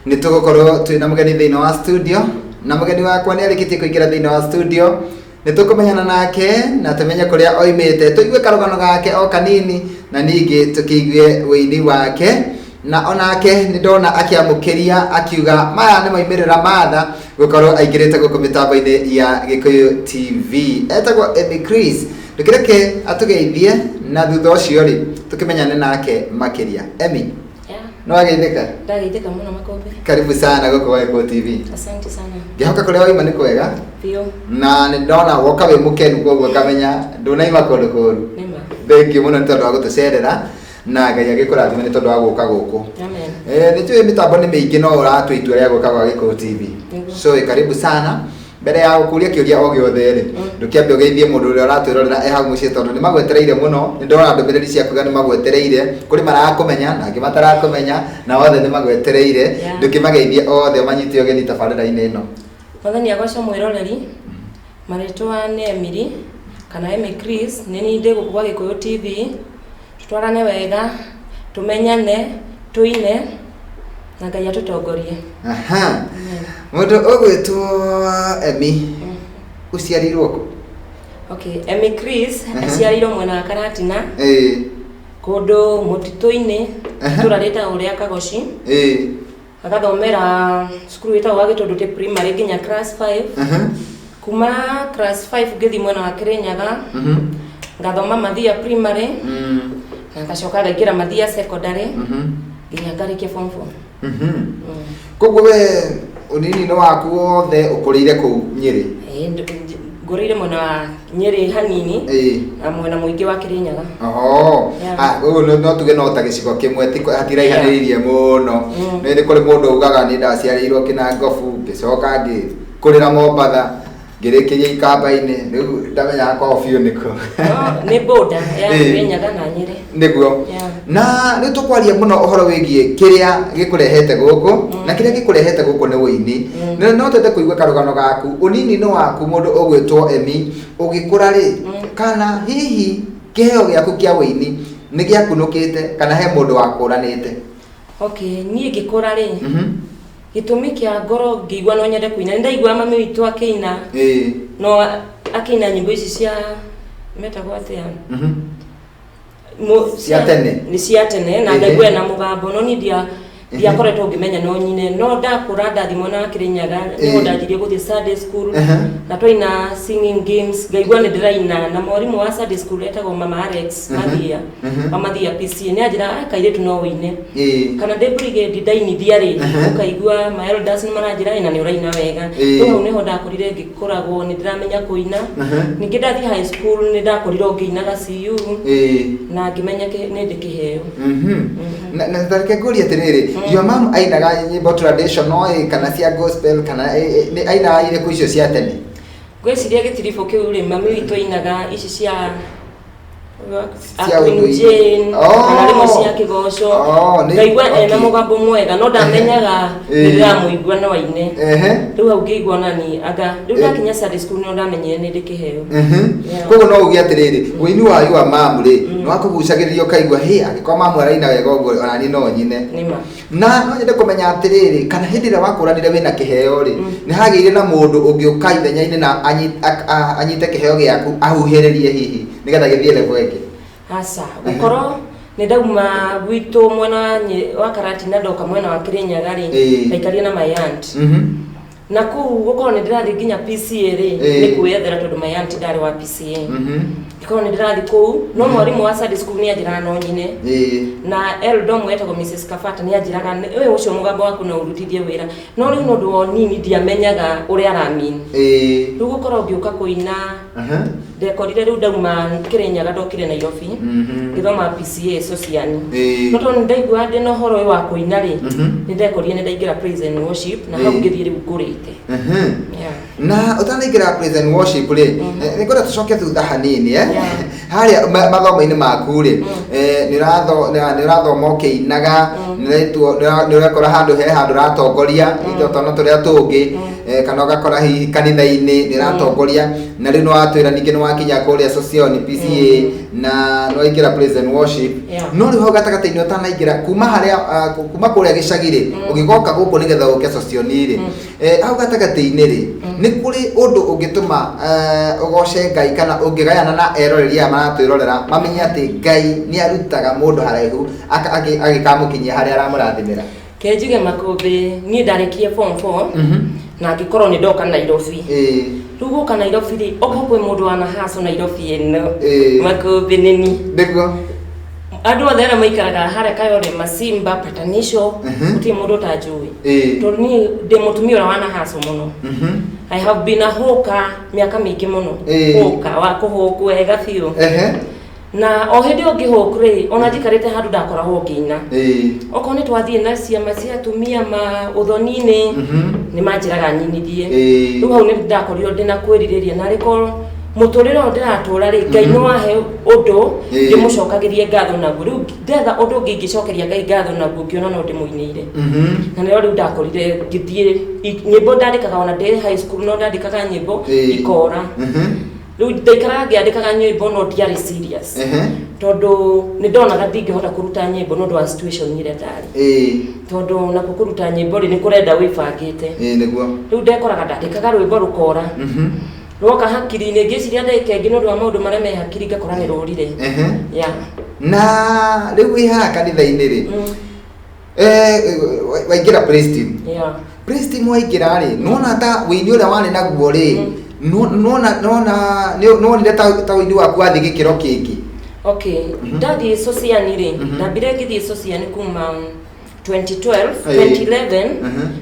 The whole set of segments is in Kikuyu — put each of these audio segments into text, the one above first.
Nĩ tũgũkorwo twĩ na mũgeni thĩinĩ wa studio, na mũgeni wakwa nĩ arĩkĩtie kũingĩra thĩinĩ wa studio. Nĩ tũkũmenyana nake na tũmenye kũrĩa oimĩte, tũigue karũgano gake o kanini, na ningĩ tũkĩigue ũini wake. Na onake nĩ ndona akĩamũkĩria akiuga maya nĩ maumĩrĩra matha gũkorwo aingĩrĩte gũkũ mĩtambo-inĩ ya Gĩkũyũ TV. Etagwo Emmy Chris. Ndũkĩreke atũgeithie, na thutha ũcio rĩ, tũkĩmenyane nake makĩria. Emmy, Yeah. no wageithĩka? Ndageithĩka mũno, Makũmbĩ. Karibu sana gũkũ gwa Gĩkũyũ TV. Asante sana. Ngĩhoka kũrĩa waima nĩ kwega. Biũ. Na nĩ ndona woka wĩ mũkenu, koguo ngamenya ndũnaima kũndũ kũru. Nĩma. Thank you mũno nĩ tondũ wa gũtũcerera, na Ngai agĩkũrathime nĩ tondũ wa gũka gũkũ. Amen. Nĩ njũĩ mĩtambo nĩ mĩingĩ, no ũratua itua rĩa gũka gwa Gĩkũyũ TV. Nĩguo. So karibu sana. Mbere ya gũkũria kĩũria o gĩothe rĩ, ndũkĩambe ũgeithie mũndũ ũrĩa ũratwĩrorera e hau mũciĩ, tondũ nĩ magwetereire mũno. Nĩ ndona ndũmĩrĩri ciakuga nĩ magwetereire. Kũrĩ marakũmenya na angĩ matarakũmenya, na othe nĩ magwetereire. Ndũkĩmageithie othe, ũmanyite ũgeni tabarĩra-inĩ ĩno. Mwathani agoco, mwĩroreri. Marĩtwa nĩ Emily kana Emmy Chris. Nĩ niĩ ndĩ gũkũ gwa Gĩkũyũ TV. Tũtwarane wega, tũmenyane, tũine na Ngai atũtongorie. Aha. Mũndũ ũgwĩtwo Emmy, ũciarirwo kũ? Okay, Emmy Chris aciarĩirwo mwena wa Karatina, kũndũ mũtitũ-inĩ, itũra rĩtagwo rĩa Kagoci. Agathomera cukuru ĩtagwo wa Gĩtũndũtĩ Primary nginya class 5. Kuma class 5 ngĩthiĩ mwena wa Kĩrĩnyaga, ngathoma Mathia Primary, na ngacoka ngaingĩra Mathia Secondary nginya ngarĩkia form 4. Koguo we ũnini-inĩ waku wothe ũkũrĩire kũu Nyĩrĩ? Ĩĩ, ngũrĩire mwena wa Nyĩrĩ hanini na mwena mũingĩ wa Kĩrĩnyaga. Oho. Yeah. Ah, ũguo no tuge no ta gĩcigo kĩmwe, ti hatiraihanĩrĩirie mũno. Nĩ kũrĩ mũndũ ugaga nĩ ndaciarĩirwo Kĩnangobu, ngĩcoka ngĩkũrĩra Mombatha, ngĩrĩkĩria Ikamba-inĩ, rĩu ndamenyaga kwao biũ nĩkũ. No, nĩ border ya Kĩrĩnyaga na Nyĩrĩ. Nĩguo. Yeah. Na rĩu tũkwaria mũno ũhoro wĩgiĩ kĩrĩa gĩkũrehete gũkũ, na kĩrĩa gĩkũrehete gũkũ nĩ ũini. Na no twende kũigua karũgano gaku ũnini-inĩ waku, mũndũ ũgwĩtwo Emmy ũgĩkũra rĩ, kana hihi kĩheo gĩaku kĩa ũini nĩ gĩakunũkĩte kana he mũndũ wakũranĩte? Okay, niĩ ngĩkũra rĩ, gĩtũmi kĩa ngoro ngĩigua no nyende kũina, nĩ ndaiguaga mami witũ akĩina, no akĩina nyĩmbo ici cia metagwo atĩa? Cia tene. Nĩ cia tene, na ngaigua ena mũgambo, no niĩ ndiakoretwo ngĩmenya no nyine. No ndakũra, ndathiĩ mwena wa Kĩrĩnyaga, nĩho ndanjirie gũthiĩ Sunday school, na twaina singing games ngaigua nĩ ndĩraina, na mwarimũ wa Sunday school etagwo Mama Alex Mathia, wa Mathia PCA, nĩ anjĩra, "Ah, kairĩtu no ũine." Kana ndĩ brigade ndainithia rĩ, ũkaigua ma elders nĩ maranjĩra, "Ĩ, na nĩ ũraina wega." Rĩu hau nĩho ndakorire ngĩkoragwo nĩ ndĩramenya kũina. Ningĩ ndathiĩ high school nĩ ndakorirwo ngĩinaga CU, na ngĩmenya nĩ ndĩ kĩheo. Na tareke ngũrie atĩrĩrĩ, your mom ainaga nyĩmbo traditional ĩ, kana cia gospel, kana nĩ ainaga irĩkũ icio cia tene? Ngwĩciria gĩtiribũ kĩu rĩ, mami witũ ainaga ici cia Cia Queen ũndũire. Jane, kana rĩmwe cia kĩgoco. Ngaigua ena mũgambo mwega, no ndamenyaga nĩ ndĩramũigua no aine. Rĩu hau ngĩigua nani anga rĩu ndakinya Sunday school nĩ ndamenyire nĩ ndĩ kĩheo. Yeah. Koguo no uge atĩrĩrĩ, ũini wa your mom rĩ, nĩ wakũgucagĩrĩria ũkaigua hĩ, angĩkorwo mamu araina wega ũguo, ona niĩ no nyine. Nĩma. Na no nyende kũmenya atĩrĩrĩ, kana hĩndĩ ĩrĩa wakũranire wĩna kĩheo rĩ, nĩ hagĩire na mũndũ ũngĩũka ithenya-inĩ na anyite kĩheo gĩaku ahuhĩrĩrie hihi nĩgetha gĩthiĩ level ĩngĩ? Aca, gũkorwo nĩ ndauma gwitũ mwena wa Karatina ndoka mwena wa Kĩrĩnyaga rĩ, ndaikarire na my aunt, na kũu gũkorwo nĩ ndĩrathiĩ nginya PCA rĩ, nĩ kwĩyethera, tondũ my aunt ndarĩ wa PCA. Gĩkorwo nĩ ndĩrathiĩ kũu, no mwarimũ wa Sunday school nĩ anjĩraga no nyine, na elder ũmwe etagwo Mrs Kabata nĩ anjĩraga, "Ũyũ ũcio mũgambo waku no ũrutithie wĩra." No rĩu nĩ ũndũ wa ũnini ndiamenyaga ũrĩa aramean. Rĩu gũkorwo ngĩũka kũina, ndekorire rĩu ndauma Kĩrĩnyaga ndokire Nairobi, ngĩthoma PCA Sociani. No tondũ nĩ ndaiguaga ndĩna ũhoro ũyũ wa kũina rĩ, nĩ ndekorire nĩ ndaingĩra praise and worship, na hau ngĩthiĩ rĩu ngũrĩte. Yeah. Na ũtanaingĩra praise and worship rĩ, nĩ ngwenda tũcoke thutha hanini, eh? Yeah. Harĩa mathomo-inĩ maku rĩ, nĩ ũrathoma ũkĩinaga, nĩ ũrekora handũ he handũ ũratongoria indo twana tũrĩa tũngĩ, kana ũgakora hihi kanitha-inĩ nĩ ũratongoria, na rĩu nĩ watwĩra ningĩ nĩ wakinya kũrĩa Sosioni PCA na nĩ waingĩra praise and worship. No rĩu hau gatagatĩ-inĩ ũtanaingĩra kuma harĩa kuma kũrĩa gĩcagi rĩ, ũgĩgoka gũkũ nĩgetha ũke Sosioni rĩ, hau gatagatĩ-inĩ rĩ, nĩ kũrĩ ũndũ ũngĩtũma ũgoce Ngai kana ũngĩgayana na eroreri aya maratwĩrorera mamenye atĩ Ngai nĩ arutaga mũndũ haraihu agĩkamũkinyia harĩa aramũrathimĩra? Kenjuge makũmbĩ, niĩ ndarĩkirie form 4 na ngĩkorwo nĩ ndoka Nairobi. Rĩu gũka Nairobi rĩ, okorwo kwĩ mũndũ wana haco Nairobi ĩno, makũmbĩ nĩni. Nĩguo. Andũ othe arĩa maikaraga harĩa Kayole, Masimba, Patanisho, gũtirĩ mũndũ ũtanjũĩ, tondũ niĩ ndĩ mũtumia ũrĩa wana haco mũno. I have been a hawker mĩaka mĩingĩ mũno. Hawker wa kũhũkwo wega biũ. Na o hĩndĩ ĩyo ngĩhũk rĩ, ona njikarĩte handũ ndakoragwo ngĩina. Okorwo nĩ twathiĩ na ciama cia atumia ma ũthoni-inĩ, nĩ manjĩraga nyinithie. Rĩu hau nĩ ndakorirwo ndĩna kwĩrirĩria, na arĩkorwo mũtũrĩre ũyũ ndĩratũra rĩ, Ngai nĩ wahe ũndũ ndĩmũcokagĩrie ngatho naguo. Rĩu ndetha ũndũ ũngĩ ingĩcokeria Ngai ngatho naguo, ngĩona no ndĩmũinĩire. Na nĩrĩo rĩu ndakorire ngĩthiĩ nyĩmbo ndandĩkaga ona ndĩ high school, no ndandĩkaga nyĩmbo ikora. Rĩu ndaikaraga ngĩandĩkaga nyĩmbo no ndiarĩ serious, tondũ nĩ ndonaga ndingĩhota kũruta nyĩmbo nĩ ũndũ wa situation ĩrĩa ndarĩ, tondũ nakuo kũruta nyĩmbo rĩ, nĩ kũrenda wĩbangĩte. Nĩguo. Rĩu ndekoraga ndandĩkaga rwĩmbo rũkora, rwoka hakiri-inĩ ngĩciria ndagĩka ĩngĩ nĩ ũndũ wa maũndũ marĩa me hakiri ngakora nĩ rũrire. Yeah. Na rĩu wĩ haha kanitha-inĩ rĩ, waingĩra praise team. Praise team waingĩra rĩ, nĩwona ta wĩini ũrĩa warĩ naguo rĩ, nĩwona nĩwona nĩwonire ta wĩini waku wathiĩ gĩkĩro kĩngĩ? Okay, ndathiĩ Sociani rĩ, ndambire ngĩthiĩ Sociani kuma 2012, 2011,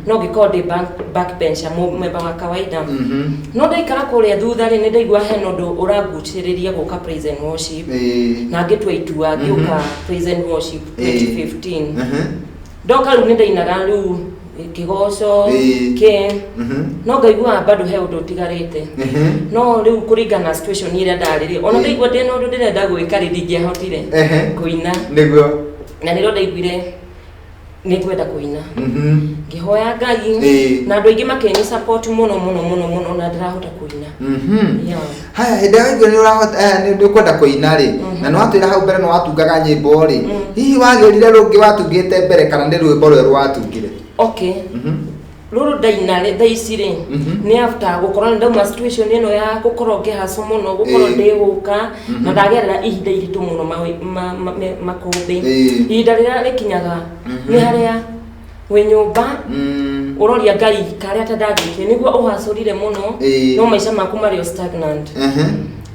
no ngĩkorwo ndĩ backbencher, member wa kawaida. No ndaikara kũrĩa thutha rĩ, nĩ ndaigua hena ũndũ ũrangucĩrĩria gũka praise and worship, na ngĩtua itua ngĩũka praise and worship 2015. Ndoka rĩu nĩ ndainaga rĩu kĩgoco kĩ, no ngaiguaga bado he ũndũ ũtigarĩte. No rĩu kũringana na situation ĩrĩa ndarĩ rĩ, ona ndaigua ndĩna ũndũ ndĩrenda gwĩka rĩ, ndingĩahotire kũina. Na nĩrĩo ndaiguire nĩ ngwenda kũina, ngĩhoya Ngai, na andũ aingĩ makĩni support mũno mũno mũno mũno, na ndĩrahota kũina. Yeah. Haya, hĩndĩ ĩrĩa waigua nĩ ũrahota nĩ ũkwenda kũina rĩ, na nĩ watwĩra hau mbere nĩ watungaga nyĩmbo rĩ, hihi wagĩrire rũngĩ watungĩte mbere kana nĩ rwĩmbo rwerũ watungire? Okay, rũrũ ndaina rĩ thaa ici rĩ, nĩ after gũkorwo nĩ ndauma situation ĩno ya gũkorwo ngĩhacwo mũno, gũkorwo ndĩgũka na ndagerera ihinda iritũ mũno makũmbĩ. Ihinda rĩrĩa rĩkinyaga nĩ harĩa wĩ nyũmba, ũroria Ngai karĩa ta ndagĩkire nĩguo ũhacũrire mũno, no maica maku marĩ o stagnant.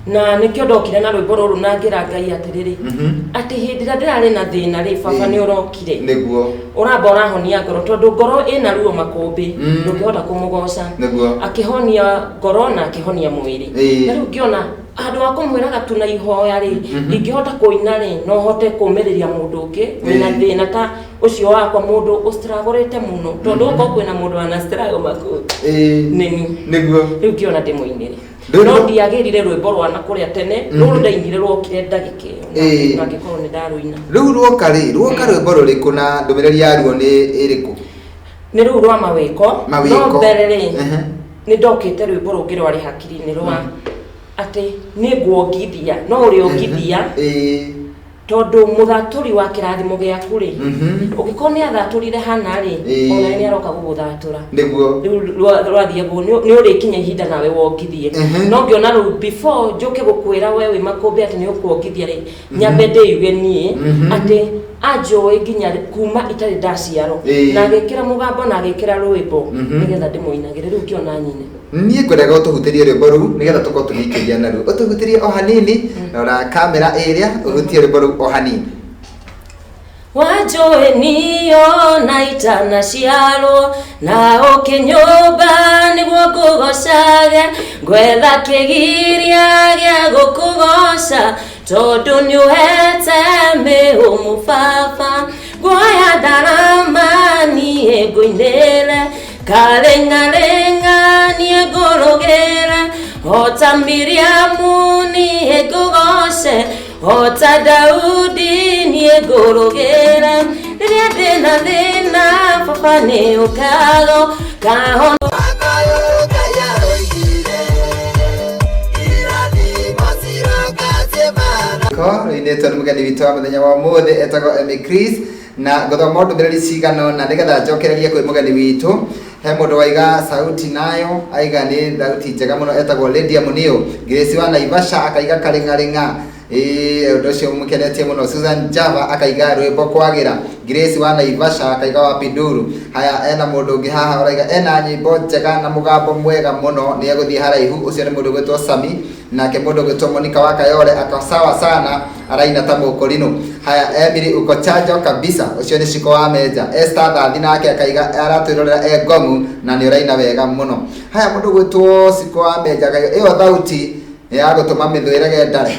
Na nĩkĩo ndokire na rwĩmbo rũrũ na ngĩra Ngai atĩrĩrĩ, atĩ hĩndĩ ĩrĩa ndĩrarĩ na thĩna rĩ, baba, nĩ ũrokire, ũramba ũrahonia ngoro, tondũ ngoro ĩna ruo makũmbĩ, ndũngĩhota kũmũgoca. Akĩhonia ngoro na akĩhonia mwĩrĩ. Na rĩu ngĩona handũ wa kũmwĩraga tu na ihoya rĩ, ingĩhota kũina rĩ, no hote kũmĩrĩria mũndũ ũngĩ wĩna thĩna ta ũcio wakwa, mũndũ ũstragũrĩte mũno, tondũ ũkorwo kwĩna mũndũ wana struggle makũmbĩ, nĩni. Rĩu ngĩona ndĩmũinĩre. No ndiagĩrire rwĩmbo rwa na kũrĩa tene, rũrũ ndainire rwokire ndagĩka ĩyo na ngĩkorwo nĩ ndarũina. Rĩu rwoka rĩ, rwoka rwĩmbo rũrĩkũ na ndũmĩrĩri yaruo nĩ ĩrĩkũ? Nĩ rũu rwa mawĩko. Mawĩko. No mbere rĩ, nĩ ndokĩte rwĩmbo rũngĩ rwarĩ hakiri-inĩ rwa atĩ nĩ nguongithia no ũrĩongithia, tondũ mũthatũri wa kĩrathimo gĩaku rĩ, ũngĩkorwo nĩ athatũrire hana rĩ, onawe nĩ aroka gũgũthatũra. Rĩu rwathiĩ ũguo, nĩ ũrĩkinya ihinda nawe wongithie. No ngĩona rĩu before njũke gũkwĩra we wĩ makũmbĩ atĩ nĩ ũkuongithia rĩ, nyambe ndĩyuge niĩ atĩ anjũĩ nginya kuma itarĩ ndaciarwo, na agĩkĩra mũgambo na agĩkĩra rwĩmbo nĩgetha ndĩmũinagĩre. Rĩu ngĩona nyine. Niĩ ngwendaga ũtũhutĩrie rwĩmbo rũu nĩgetha tũkorwo tũgĩikĩria naruo. Ũtũhutĩrie o hanini, rora kamera ĩrĩa, ũhutie rwĩmbo rũu o hanini. Wanjũĩ niyo na itanaciarwo, na ũkĩnyũmba nĩguo ngũgocage, ngwetha kĩgiria gĩa gũkũgoca, tondũ nĩũhete mĩhũmũ baba. Nguoya ndarama niĩ ngũinĩre, karĩng'arĩng'a niĩ ngũrũgĩre, ota Miriamu niĩ ngũgoce, ota Daudi niĩ ngũrũgĩre. Rĩrĩa ndĩna thĩna, baba, nĩ ũkago kahono. Irathimo. Mutangĩko rũinĩtwo nĩ mũgeni witũ wa mũthenya wa ũmũthĩ etagwo Emmy Chris, na ngũthoma ndũmĩrĩri cigana ũna nĩgetha njokererie kwĩ mũgeni witũ. He mũndũ waiga sauti nayo aiga nĩ thauti njega mũno, etagwo Lydia Munio. Grace wa Naivasha akaiga karĩng'arĩng'a, ĩĩ ũndũ ũcio mũkenetie mũno. Susan Java akaiga rwĩmbo kwagĩra. Grace wa Naivasha akaiga wa Pinduru. Haya, ena mũndũ ũngĩ haha ũraiga ena nyĩmbo njega na mũgambo mwega mũno, nĩ egũthiĩ haraihu. Ũcio nĩ mũndũ ũgwĩtwo Sami. Nake mũndũ ũgwĩtwo Monica wa Kayole aka sawa sana, araina ta mũkũrinũ. Haya, Emily uko chanjo kabisa, ũcio nĩ Ciko wa Menja. Esther Thathi nake akaiga aratwĩrorera e ngomu na nĩ ũraina wega mũno. Haya, mũndũ ũgwĩtwo Ciko wa Menja akaiga ĩyo thauti nĩ ya gũtũma mĩthũ ĩrege ndare.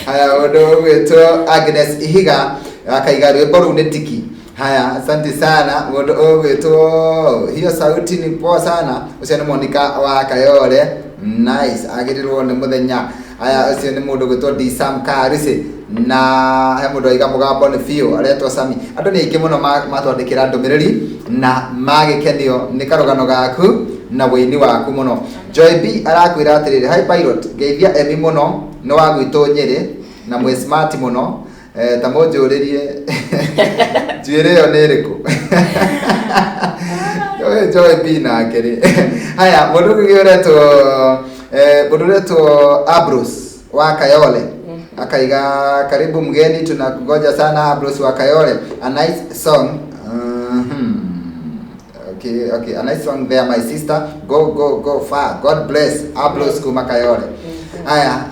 Haya, mũndũ ũgwĩtwo Agnes Ihiga akaiga rwĩmbo rũu nĩ tiki. Haya, asante sana. Mũndũ ũgwĩtwo hiyo sauti ni poa sana, ũcio nĩ Monica wa Kayole. Nice, agĩrĩrwo nĩ mũthenya. Haya, ũcio nĩ mũndũ ũgwĩtwo D Sam Karisi. Na he mũndũ aiga mũgambo nĩ biũ, aretwo Sami. Andũ nĩ aingĩ mũno matwandĩkĩra ndũmĩrĩri na magĩkenio nĩ karũgano gaku na wĩini waku mũno. Joy B arakwĩra atĩrĩrĩ, hi pilot, ngeithia Emmy mũno, nĩ wa gwitũ Nyĩrĩ na mwĩ smart mũno. Ta mũnjũrĩrie njuĩrĩ ĩyo nĩ ĩrĩkũ? Ũyũ Joy B nake rĩ. Haya, mũndũ ũngĩ ũretwo mũndũ ũretwo Ambrose wa Kayole akaiga karibu mgeni, tunakungoja sana. Ambrose wa Kayole, a nice song. Okay, a nice song there, my sister. Go, go, go far. God bless. Ambrose kuma Kayole. Haya,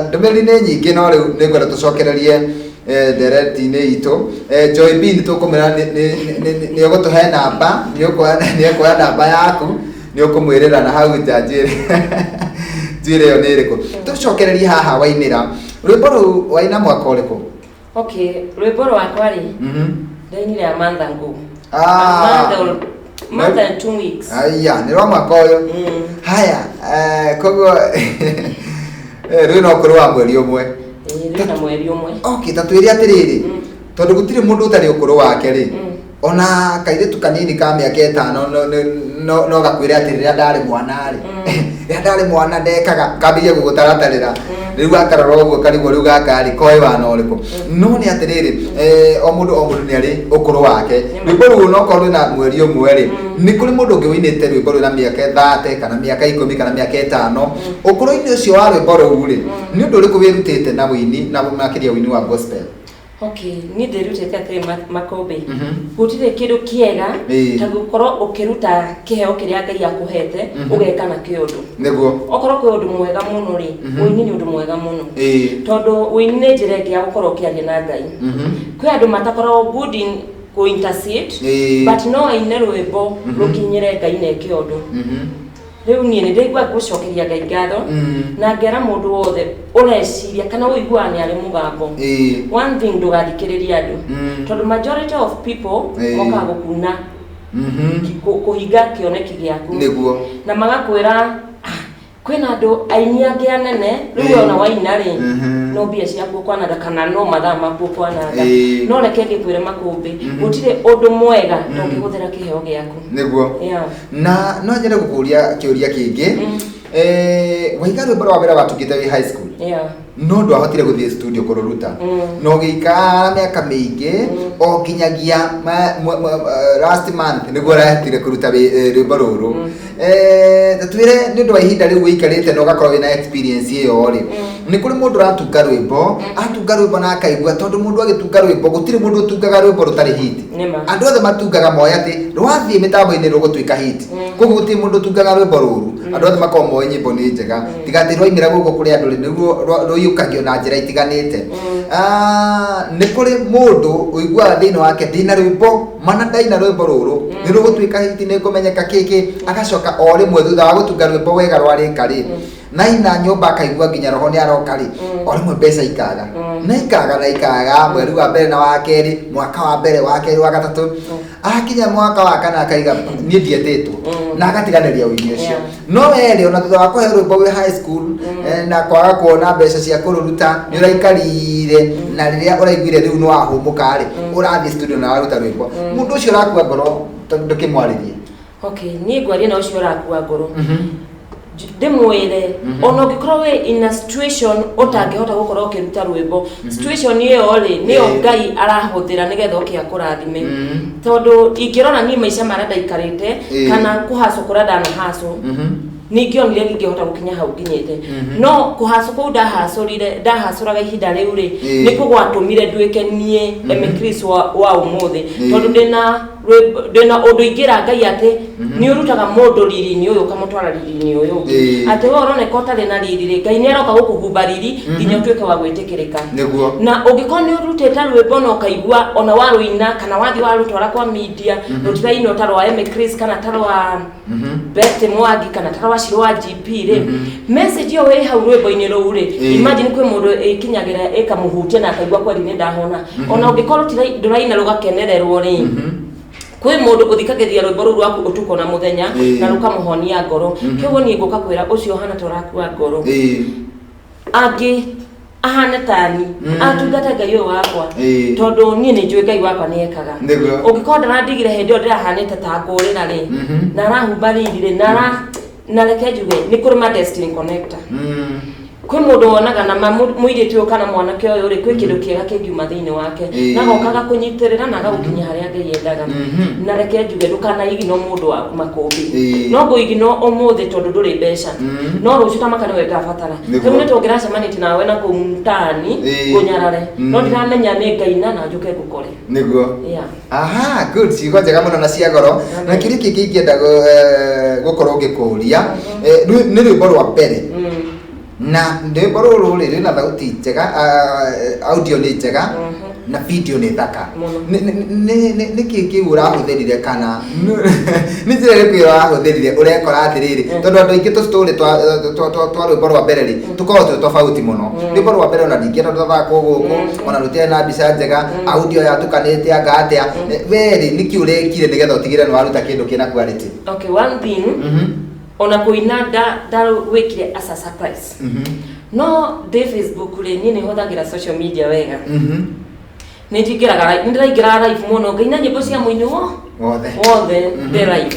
ndũmĩrĩri nĩ nyingĩ, no rĩu nĩ ngwenda tũcokererie ndereti-inĩ itũ. Joy B nĩ tũkũmwĩra nĩ ũgũtũhe namba, nĩ ũkuoya namba yaku, nĩ ũkũmwĩrĩra na hau nja njuĩrĩ njuĩrĩ ĩyo nĩ ĩrĩkũ. Tũcokererie haha wainĩra rwĩmbo rũu, waina mwaka ũrĩkũ? Okay, rwĩmbo rwakwa rĩ, ndainire a month ago. A month or month and 2 weeks. Aya, nĩ rwa mwaka ũyũ. Haya, koguo rwĩ na ũkũrũ wa mweri ũmwe. Ĩĩ, rwĩna mweri ũmwe. Okay, ta twĩre atĩrĩrĩ, tondũ gũtirĩ mũndũ ũtarĩ ũkũrũ wake rĩ, ona kairĩtu kanini ka mĩaka 5 no gakwĩre atĩ rĩrĩa ndarĩ mwana rĩ, rĩrĩa ndarĩ mwana ndekaga, kambĩrĩria gũgũtaratarĩra. Rĩu gakarora ũguo karigwo rĩu gaka rĩ koĩ wana ũrĩkũ. No nĩ atĩrĩrĩ, o mũndũ o mũndũ nĩ arĩ ũkũrũ wake. Rwĩmbo rũu no korwo rwĩna mweri ũmwe rĩ, nĩ kũrĩ mũndũ ũngĩ wĩinĩte rwĩmbo rwĩna mĩaka 30 kana mĩaka 10 kana mĩaka 5. Ũkũrũ-inĩ ũcio wa rwĩmbo rũu rĩ, nĩ ũndũ ũrĩkũ wĩrutĩte na wĩini, na makĩria wĩini wa gospel? Okay, niĩ ndĩrutĩte atĩrĩ, Makũmbĩ, gũtirĩ kĩndũ kĩega ta gũkorwo ũkĩruta kĩheo kĩrĩa Ngai akũhete, ũgeka nakĩo ũndũ. Okorwo kwĩ ũndũ mwega mũno rĩ, ũini nĩ ũndũ mwega mũno, tondũ ũini nĩ njĩra ĩngĩ ya gũkorwo ũkĩaria na Ngai. Kwĩ andũ matakoragwo good in kũ intercede, but no aine rwĩmbo rũkinyĩre Ngai na eke ũndũ. Rĩu niĩ nĩ ndĩraigua ngũcokeria Ngai ngatho, na ngera mũndũ wothe ũreciria kana ũiguaga nĩ arĩ mũgambo, one thing, ndũgathikĩrĩrie andũ, tondũ majority of people mokaga gũkuna kũhinga kĩoneki gĩaku na magakwĩra, "Ah, kwĩna andũ aini angĩ anene, rĩu we ona waina rĩ, no mbia ciaku ũkwananga kana no mathaa maku ũkwananga." No reke ngĩkwĩre, Makũmbĩ, gũtirĩ ũndũ mwega ta ũkĩhũthĩra kĩheo gĩaku. Yeah. Na no nyende gũkũria kĩũria kĩngĩ. Waiga rwĩmbo rwa mbere watungĩte wĩ high school, no ndwahotire gũthiĩ studio kũrũruta, na ũgĩikara mĩaka mĩingĩ o nginyagia last month nĩguo ũrahotire kũruta rwĩmbo rũrũ. Ta twĩre, nĩ ũndũ wa ihinda rĩu wĩikarĩte na ũgakorwo wĩna experience ĩyo rĩ, nĩ kũrĩ mũndũ ũratunga rwĩmbo, atunga rwĩmbo na akaigua, tondũ mũndũ agĩtunga rwĩmbo, gũtirĩ mũndũ ũtungaga rwĩmbo rũtarĩ hit. Nĩma. Andũ othe matungaga moĩ atĩ rwathiĩ mĩtambo-inĩ rũgũtuĩka hit. Koguo gũtirĩ mũndũ ũtungaga rwĩmbo rũru, andũ othe makoragwo moĩ nyĩmbo nĩ njega, tiga atĩ rwaimĩra gũkũ kũrĩ andũ rĩ, nĩguo rũiyũkagio na njĩra itiganĩte. Ah, nĩ kũrĩ mũndũ ũiguaga thĩinĩ wake, ndĩna rwĩmbo mana, ndaina rwĩmbo rũrũ nĩ rũgũtuĩka hit, nĩ ngũmenyeka kĩkĩ. Agacoka o rĩmwe thutha wa gũtunga rwĩmbo wega rwarĩka rĩ, naina nyũmba akaigua nginya roho nĩ aroka rĩ, o rĩmwe mbeca ikaga na ikaga na ikaga, mweri wa mbere na wa kerĩ, mwaka wa mbere, wa kerĩ, wa gatatũ, akinya mwaka wa kana akaiga niĩ ndietĩtwo, na agatiganĩria ũini ũcio. No werĩ ona thutha wa kũhe rwĩmbo wĩ high school, na kwaga kuona mbeca cia kũrũruta, nĩ ũraikarire, na rĩrĩa ũraiguire rĩu nĩ wahũmũka rĩ, ũrathiĩ studio na waruta rwĩmbo. Mũndũ ũcio ũrakua ngoro, ndũkĩmwarĩrie. Okay, niĩ ngwaria na ũcio ũrakua ngoro. Ndĩmwĩre ona ũngĩkorwo wĩ in a situation ũtangĩhota gũkorwo ũkĩruta rwĩmbo, situation ĩyo rĩ, nĩyo Ngai arahũthĩra nĩgetha oke akũrathime. Tondũ ingĩrora niĩ maica marĩa ndaikarĩte kana kũhacũ kũrĩa ndanahacũ, ningĩonire ndingĩhota gũkinya hau nginyĩte. No kũhacũ kũu ndahacũrire, ndahacũraga ihinda rĩu rĩ, nĩkuo gwatũmire nduĩke niĩ Emmy Chris wa ũmũthĩ. Tondũ ndĩna ũndũ ingĩra Ngai atĩ nĩ ũrutaga mũndũ riri-inĩ ũyũ ũkamũtwara riri-inĩ ũyũ ũngĩ. Atĩ we ũroneka ũtarĩ na riri rĩ, Ngai nĩ aroka gũkũhumba riri nginya ũtuĩke wa gwĩtĩkĩrĩka. Na ũngĩkorwo nĩ ũrutĩte rwĩmbo na ũkaigua ona warũina kana wathiĩ warũtwara kwa media rũtirainwo ta rwa Emmy Chris kana ta rwa Betty Mwangi kana ta rwa Shiro wa GP rĩ, message ĩyo ĩ hau rwĩmbo-inĩ rũu rĩ, imagine kwĩ mũndũ ĩkinyagĩra ĩkamũhutia na akaigua kweli nĩ ndahona. Ona ũngĩkorwo ndũraina rũgakenererwo rĩ, kwĩ mũndũ ũthikagĩrĩria rwĩmbo rũu rwaku ũtukũ na mũthenya na rũkamũhonia ngoro. Kĩoguo niĩ ngũka kwĩra ũcio ũhana ta ũrakua ngoro, angĩ ahane tani, atungate Ngai ũyũ wakwa, tondũ niĩ nĩ njũĩ Ngai wakwa nĩ ekaga. Ũngĩkorwo ndarandigire hĩndĩ ĩyo ndĩrahanĩte ta ngũrĩra rĩ, na arahumba riri rĩ, na ara na reke njuge nĩ kũrĩ ma destiny connector. Kwĩ mũndũ wonaga na ma mũirĩtu ũyũ kana mwanake ũyũ rĩ, kwĩ kĩndũ kĩega kĩngiuma thĩinĩ wake, na agoka agakũnyitĩrĩra na agagũkinyia harĩa Ngai endaga. Na reke njuge, ndũkanaigino mũndũ waku makũmbĩ. No ngũigino ũmũthĩ tondũ ndũrĩ mbeca, no rũciũ ta maka nĩwe ngabatara. Rĩu nĩ tũngĩracemanĩtie nawe na kũu mtaani ngũnyarare, no ndiramenya nĩ ngaina na njũke ngũkore. Yeah. Aha, good, ciugo njega mũno na cia goro. Na kĩrĩa kĩngĩ ingĩenda gũkorwo ngĩkũria, nĩ rwĩmbo rwa mbere. Na rwĩmbo rũrũ rĩ, rwĩna thauti njega, audio nĩ njega, na video nĩ thaka. Mũno. Nĩ kĩĩ kĩu ũrahũthĩrire kana nĩ njĩra ĩrĩkũ ĩyo ũrahũthĩrire ũrekora atĩrĩrĩ, tondũ andũ aingĩ tũ-story twa rwĩmbo rwa mbere rĩ, tũkoragwo twĩ tofauti mũno. Rwĩmbo rwa mbere ona ndingĩenda tũthakwo gũkũ, ona rũtirĩ na mbica njega, audio yatukanĩte anga atĩa. We rĩ, nĩkĩ ũrekire nĩgetha ũtigĩrĩre nĩ waruta kĩndũ kĩna quality? Okay, one thing, ona kũina ndawĩkire as a surprise. No ndĩ Facebook rĩ, niĩ nĩ hũthagĩra social media wega. Nĩ njingĩraga nĩ ndĩraingĩraga live mũno ngaina nyĩmbo cia mũini wo wothe. Wothe ndĩ live.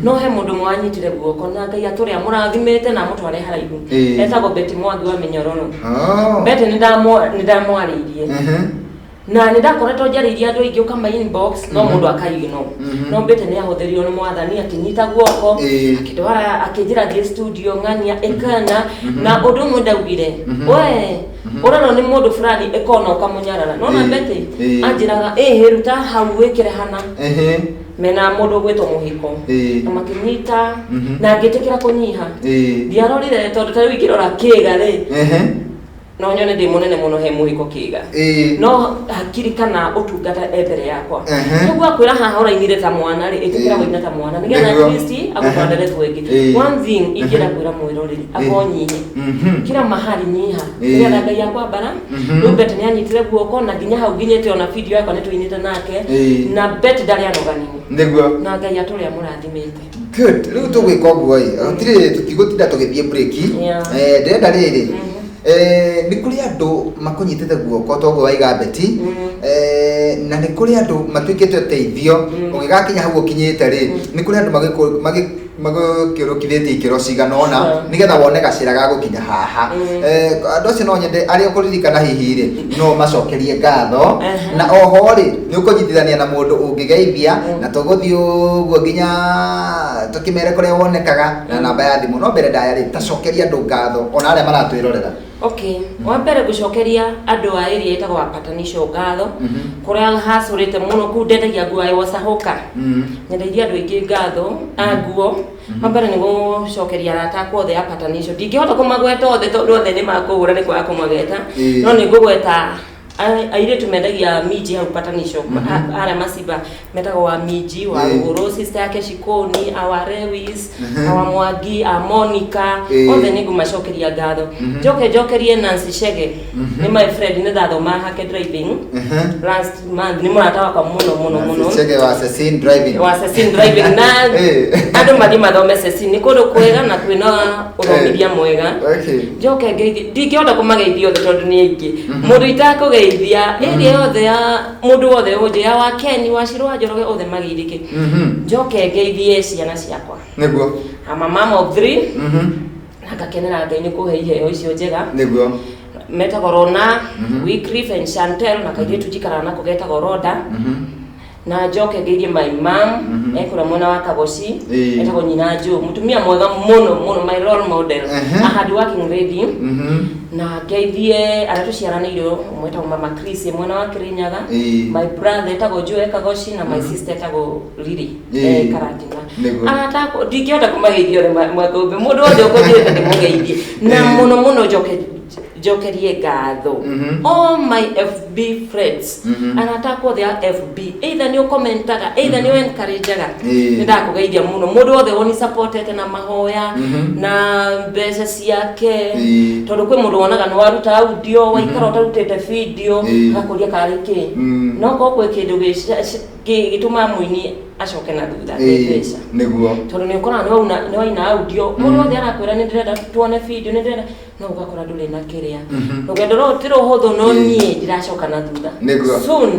No he mũndũ ũmwe wanyitire guoko na Ngai atũrĩa mũrathimĩte na amũtware haraihu. Etagwo Betty Mwangi wa Mĩnyororo. Betty nĩ ndamwarĩirie na nĩ ndakoretwo njarĩirie andũ aingĩ ũkama inbox no mũndũ akaignore. No Betty nĩ ahũthĩrirwo nĩ mwathani akĩnyita guoko, akĩndwara, akĩnjĩra thiĩ studio ng'ania ĩkana na ũndũ ũmwe ndaugire, we ũrerwo nĩ mũndũ fulani ĩkona ũkamũnyarara nona. Betty anjĩraga ĩhĩ ruta hau wĩkĩre hana mena mũndũ ũgwĩtwo mũhiko na makĩnyita na ngĩtĩkĩra kũnyiha. Ndiarorire tondũ ta rĩu ingĩrora kĩga rĩ, no nyone ndĩ mũnene mũno he mũhiko kĩga. No hakiri kana ũtungata e mbere yakwa. Koguo akwĩra haha ũrainire ta mwana rĩ, ĩtĩkĩra kũina ta mwana nĩgetha at least agũtware level ĩngĩ. One thing ingĩenda kwĩra mwĩroreri, akonyihe kila mahali, nyiha nĩgetha Ngai akwambara. Rĩu Betty nĩ anyitire guoko na nginya hau nginyĩte, ona video yakwa nĩ tũinĩte nake. Na Betty ndarĩ anoganini na Ngai atũrĩa mũrathimĩte. Good. Rĩu tũgwĩka ũguo ĩ, gũtirĩ tũtigũtinda tũgĩthiĩ break. Ndĩrenda rĩrĩ, nĩ kũrĩ andũ makũnyitĩte guoko toguo waiga Betty, na nĩ kũrĩ andũ matuĩkĩte ũteithio ũgĩgakinya hau ũkinyĩte rĩ, nĩ kũrĩ andũ magũkĩrũkithĩtie ikĩro cigana ũna nĩgetha wone gacĩra ga gũkinya haha. Andũ acio no nyende arĩa ũkũririkana hihi rĩ, no macokerie ngatho. Na oho rĩ, nĩ ũkũnyitithania na mũndũ ũngĩgeithia na tũgũthiĩ ũguo nginya tũkĩmere kũrĩa wonekaga na namba ya thimũ. No mbere ndaya rĩ, tacokeria andũ ngatho ona arĩa maratwĩrorera. Okay, wa mbere ngũcokeria andũ a area ĩtagwo Patanisho ngatho, kũrĩa hacũrĩte mũno kũu ndendagia nguo ya Wasahoka. Nyendeirie andũ aingĩ ngatho a nguo. Wa mbere nĩ gũcokeria arata akwa othe a Patanisho. Ndingĩhota kũmagweta othe tondũ othe nĩ makũhũra nĩ kwaga kũmagweta. No nĩ ngũgweta airĩtu mendagia minji hau Patanisho, arĩa maciba metagwo wa minji wa Rũgũrũ, sister yake Shikoni, awa Lewis, awa Mwangi, a Monica, othe nĩ ngũmacokeria ngatho. Njoke njokerie Nancy Shege, nĩ my friend, nĩ ndathoma hake driving last month, nĩ mũrata wakwa mũno mũno mũno. Chege wa Cecine driving. Wa Cecine driving na andũ mathiĩ mathome Cecine, nĩ kũndũ kwega na kwĩna ũthomithia mwega. Njoke ngeithie, ndingĩhota kũmageithia othe tondũ nĩ aingĩ. Mũndũ itakũgeithia, area yothe ya mũndũ wothe ũnjĩ ya wa Ken wa Shiro wa Njoroge, othe mageithĩke. Njoke ngeithie ciana ciakwa. I'm a mom of three. Na ngakenera Ngai nĩ kũhe iheo icio njega. Nĩguo. Metagwo Rona, Wycliffe and Chantel, na kairĩtu njikaraga nako getagwo Roda. Na njoke ngeithie my mom, ekũrĩa mwena wa Kagoci, etagwo Nyina Joe, mũtumia mwega mũno mũno, my role model, a hard working lady. Na ngeithie arĩa tũciaranĩirwo, ũmwe etagwo Mama Chris e mwena wa Kirinyaga, my brother etagwo Joe e Kagoci, na my sister etagwo Lily e Karatina. Arata akwa ndingĩhota kũmageithia othe Makũmbĩ, mũndũ wothe ũkũnjĩrĩte ndĩmũgeithie. Na mũno mũno njoke njokerie ngatho all my FB friends, arata akwa othe a FB, either nĩ ũkomentaga, either nĩ ũencourageaga, nĩ ndakũgeithia mũno. Mũndũ wothe woni supportete na mahoya na mbeca ciake, tondũ kwĩ mũndũ wonaga nĩ waruta audio, waikara ũtarutĩte video, agakũria karĩ kĩ. No korwo kwĩ kĩndũ gĩtũmaga mũini acoke na thutha nĩ mbeca. Nĩguo. Tondũ nĩ ũkoraga nĩ waina audio, mũndũ wothe arakwĩra nĩ ndĩrenda tuone video, nĩ ndĩrenda, no ũgakora ndũrĩ na kĩrĩa. Rũgendo rũrũ ti rũhũthũ, no niĩ ndiracoka na thutha. Soon,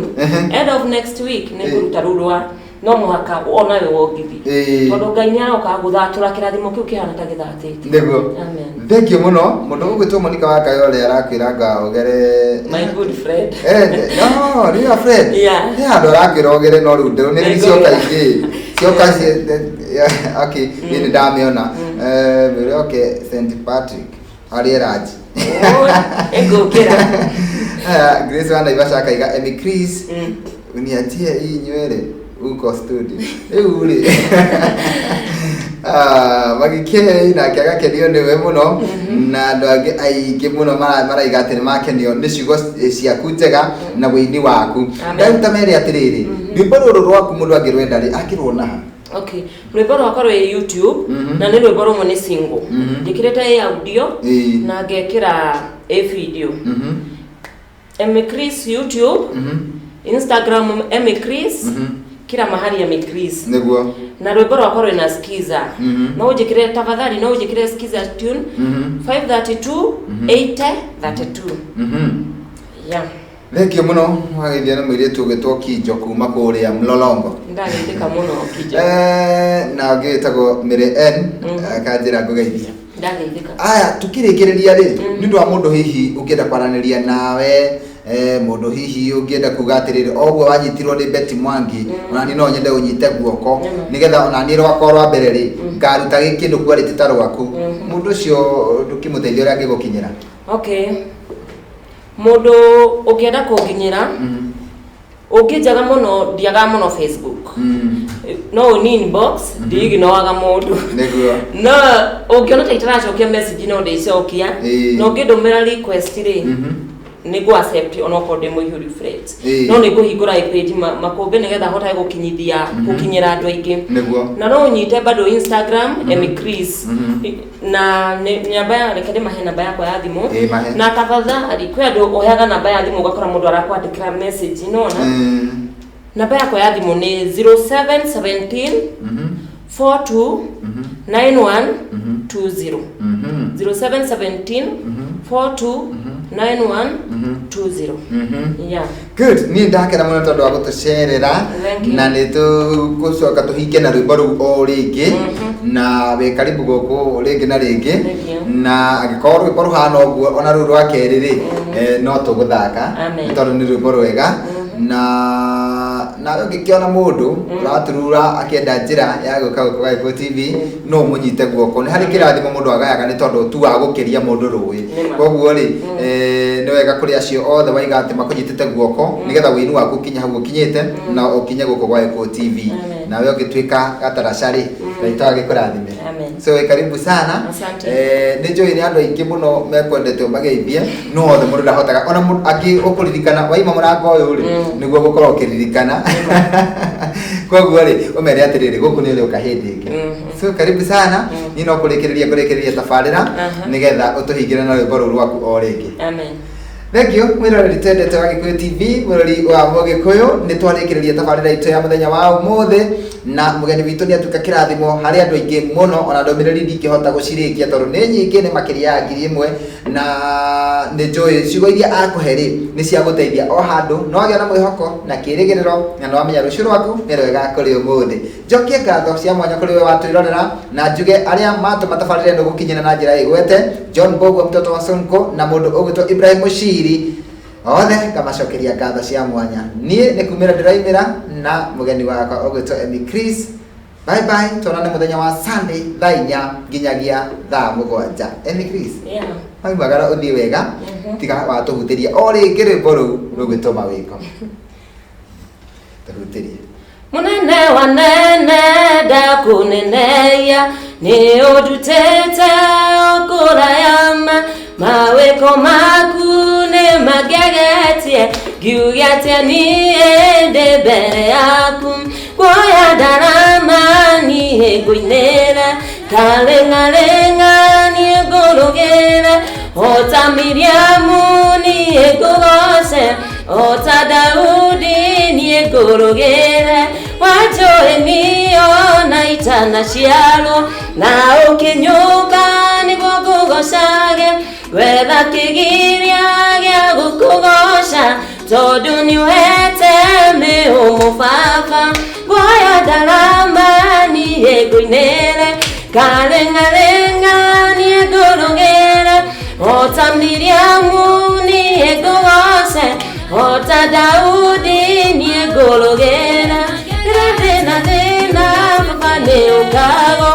end of next week, nĩ ngũruta rũu rwa no mũhaka onawe wongithi, tondũ Ngai nĩ aroka gũthatũra kĩrathimo kĩu kĩhana ta gĩthatĩte. Nĩguo. Amen. Thank you mũno. Mũndũ ũgwĩtwo Monica wa Kayole arakwĩra nga ũgere. My good friend. No, nĩ your friend. Yeah. He handũ arakwĩra ũgere, no rĩu ndĩrũmĩrĩri cioka ingĩ cioka okay, niĩ nĩ ndamĩona. Mwĩre oke St Patrick arĩe ranji. Ĩngũkĩra. Aya, Grace wa Naivasha akaiga, Emmy Chris, uniachie hii nywele huko studio rĩu rĩ. Ah, Magikei nake agakenio nĩwe mũno, na andũ angĩ aingĩ mũno maraiga atĩ nĩ makenio nĩ ciugo ciaku njega na wĩini waku. Amen. Ndaruta mere atĩrĩrĩ, rwĩmbo rũrũ rwaku mũndũ angĩrwenda rĩ, angĩruona ha? Okay, rwĩmbo rwakwa rwĩ YouTube, na nĩ rwĩmbo rũmwe, nĩ single. Njĩkĩrĩte ĩ audio na ngekĩra ĩ video. Emmy Chris YouTube, Instagram Emmy Chris, kila mahali Emmy Chris. Nĩguo. Na rwĩmbo rwakwa rwĩna skiza. No ũnjĩkĩre, tafadhali, no ũnjĩkĩre skiza tune 532 80 32. Yeah. Thank you mũno. Wageithia nĩ mũirĩtu ũgĩtwo Kinjo kuma kũrĩa Mlolongo. Ndageithĩka mũno, Kinjo. Na ũngĩ wĩtagwo Mary N akanjĩra ngũgeithia. Ndageithĩka. Aya, tukĩrĩkĩrĩria rĩ, nĩ ũndũ wa mũndũ hihi ũngĩenda kwaranĩria nawe, mũndũ hihi ũngĩenda kuga atĩrĩrĩ, o ũguo wanyitirwo nĩ Betty Mwangi, ona niĩ no nyende ũnyite guoko, nĩgetha ona niĩ rwakwa rwa mbere rĩ, ngaruta kĩndũ quality ta rwaku, mũndũ ũcio ndũkĩmũteithia ũrĩa angĩgũkinyĩra? Okay, mũndũ ũngĩenda kũnginyĩra, ũngĩnjaga mũno, ndiagaga mũno Facebook, no ũni inbox, ndiginoaga mũndũ. Nĩguo. No ũngĩona ta itaracokia message, no ndĩcokia. Na ũngĩndũmĩra request rĩ, nĩ ngũ accept onokorwo ndĩ mũihũri friends. No nĩ ngũhingũra page Makũmbĩ nĩgetha hotage gũkinyithia, gũkinyĩra andũ aingĩ. Na no ũnyite bado Instagram, Emmy Chris, na namba ya, reke ndĩmahe namba yakwa ya thimũ. Ĩĩ, mahe. Na tafadhali, kwĩ andũ ũheaga namba ya thimũ, ũgakora mũndũ arakwandĩkĩra message nona. Namba yakwa ya thimũ nĩ 0717 42 91 20. 0717 42 91 20. Yeah. Good, niĩ ndakena mũno tondũ wa gũtũcerera. Thank you. Na nĩ tũgũcoka tũhinge na rwĩmbo rũu o rĩngĩ, na wĩ karibu gũkũ rĩngĩ na rĩngĩ. Thank you. Na angĩkorwo rwĩmbo rũhana ũguo ona rũu rwa kerĩ rĩ, no tũgũthaka. Amen. Nĩ tondũ nĩ rwĩmbo rwega, na nawe ũngĩkĩona mũndũ ũraturura akĩenda njĩra ya gũka gũkũ Gagĩkũyũ TV, no ũmũnyite guoko. Nĩ harĩ kĩrathimo mũndũ agayaga nĩ tondũ tu wa gũkĩria mũndũ rũĩ. Nĩma. Koguo rĩ, nĩ wega kũrĩ acio othe waiga atĩ makũnyitĩte guoko nĩgetha wĩini waku ũkinye hau ũkinyĩte na ũkinye gũkũ gwa Gĩkũyũ TV. Amen. Nawe ũngĩtuĩka gataraca rĩ, Ngai to agĩkũrathime. Amen. So wĩ karibu sana. Asante. Nĩ njũĩ nĩ andũ aingĩ mũno mekwendete ũmageithie, no othe mũndũ ndahotaga, ona angĩ ũkũririkana waima mũrango ũyũ rĩ, nĩguo gũkorwo ũkĩririkana. Koguo rĩ, ũmere atĩrĩrĩ, gũkũ nĩ ũrĩũka hĩndĩ ĩngĩ. So karibu sana. Niĩ no kũrĩkĩrĩria tabarĩra nĩgetha ũtũhingĩre na rwĩmbo rũu rwaku o rĩngĩ. Amen. Thank you mwĩroreri twendete wa Gĩkũyũ TV, mwĩrori wa Mũgĩkũyũ, nĩ twarĩkĩrĩria tabarĩra itũ ya mũthenya wa ũmũthĩ. Na mũgeni witũ nĩ atuĩka kĩrathimo harĩ andũ aingĩ mũno, ona ndũmĩrĩri ndingĩhota gũcirĩkia tondũ nĩ nyingĩ, nĩ makĩria ya 1000, na nĩ njũĩ ciugo iria akũhe rĩ nĩ cia gũteithia o handũ, no wagĩa na mwĩhoko na kĩrĩgĩrĩro, na nĩ wamenya rũciũ rwaku nĩ rwega kũrĩ ũmũthĩ. Njokie ngatho cia mwanya kũrĩ we watwĩrorera, na njuge arĩa matũma tabarĩra ĩno gũkinyĩra na njĩra ĩgwete, John Mbũgua mtoto wa Sonko na mũndũ ũgwĩtwo Ibrahim Mushiri, othe ngamacokeria ngatho cia mwanya. Niĩ nĩ kumĩra ndĩraimĩra na mũgeni wakwa ũgwĩtwo Emmy Chris. Bye bye, tuonane mũthenya wa Sunday thaa 4 nginyagia thaa 7. Emmy Chris, waimagara ũthiĩ wega, tiga watũhutĩria o rĩngĩ rwĩmbo rũu rũgwĩtwo mawĩko, tũhutĩrie. Munene wa nene ndakuneneia, nĩ ũndutĩte kũrayama, mawĩko maku nĩ mangegetie, ngiuge atĩa niĩ ndĩ mbere yaku, kuoya ndarama niĩ ngũinĩra, karĩng'arĩng'a niĩ ngũrũgĩra, ota Miriamu niĩ ngũgoce, ota Daudi niĩ ngũrũgĩre, wanjũĩ niĩ ona itanaciarwo, na ũkĩnyũmba nĩguo ngũgocage, gwetha kĩgiria gĩa gũkũgoca, tondũ nĩũhete mĩhũmũ baba, nguoya ndarama niĩ ngũinĩre, karĩng'arĩng'a niĩ ngũrũgĩre, ota Miriamu niĩ ngũgoce, ota Daudi niĩ ngũrũgĩre, rĩrĩa ndĩna thĩna baba nĩ ũkago,